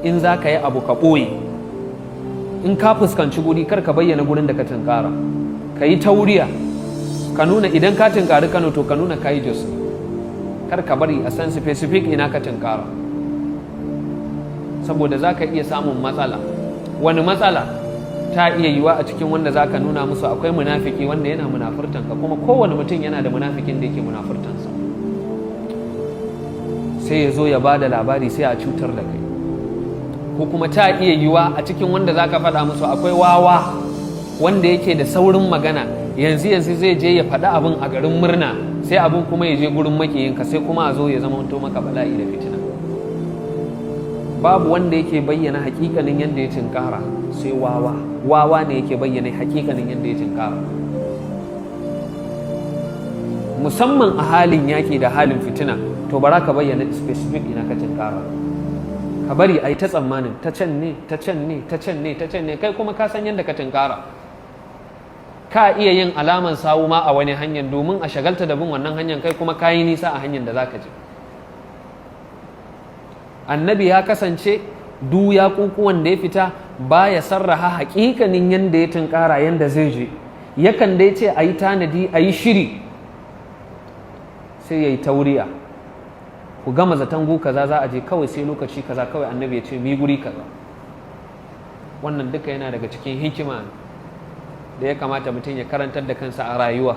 In za ka yi abu, ka ɓoye. In ka fuskanci guri, kar ka bayyana gurin da ka tunkara. Ka yi tauriya, ka nuna idan ka tunkari Kano, to ka nuna ka yi Jos. Kar ka bari a san specific ina ka tunkara, saboda za ka iya samun matsala. Wani matsala? Ta iya yiwa a cikin wanda za ka nuna musu akwai munafiki wanda yana munafurtanka, kuma kowane mutum yana da munafikin da yake munafurtansa. Sai ya zo ya ba da labari, sai a cutar da kai. Ko kuma ta iya yiwa a cikin wanda za ka faɗa musu akwai wawa wanda yake da saurin magana. Yanzu yanzu zai je ya faɗi abin a garin murna, sai abin kuma ya je gurin makiyinka, sai kuma a zo ya zama maka bala'i da fitina. Babu wanda yake bayyana hakikanin yadda ya tinkara sai wawa. Wawa ne yake bayyana hakikanin yadda ya tinkara, musamman a halin yaƙi da halin fitina. To, bara ka bayyana specific ina ka tinkara. Ka bari a yi ta tsammanin ta can ne, ta can ne, ta can ne, ta can ne. Kai kuma ka san yadda ka tinkara. Ka iya yin alaman sawu ma a wani hanyar domin a shagalta da bin wannan hanyar, kai kuma ka yi nisa a hanyar da za ka je. Annabi ya kasance du ya kukuwan da ya fita baya sarraha hakikanin yadda ya tunkara, yadda zai je. Yakan dai ce a yi tanadi, a yi shiri, sai ya yi tauriya. Ku gama zaton gu kaza za a je, kawai sai lokaci kaza kawai Annabi ya ce mi guri kaza. Wannan duka yana daga cikin hikima da ya kamata mutum ya karantar da kansa a rayuwa.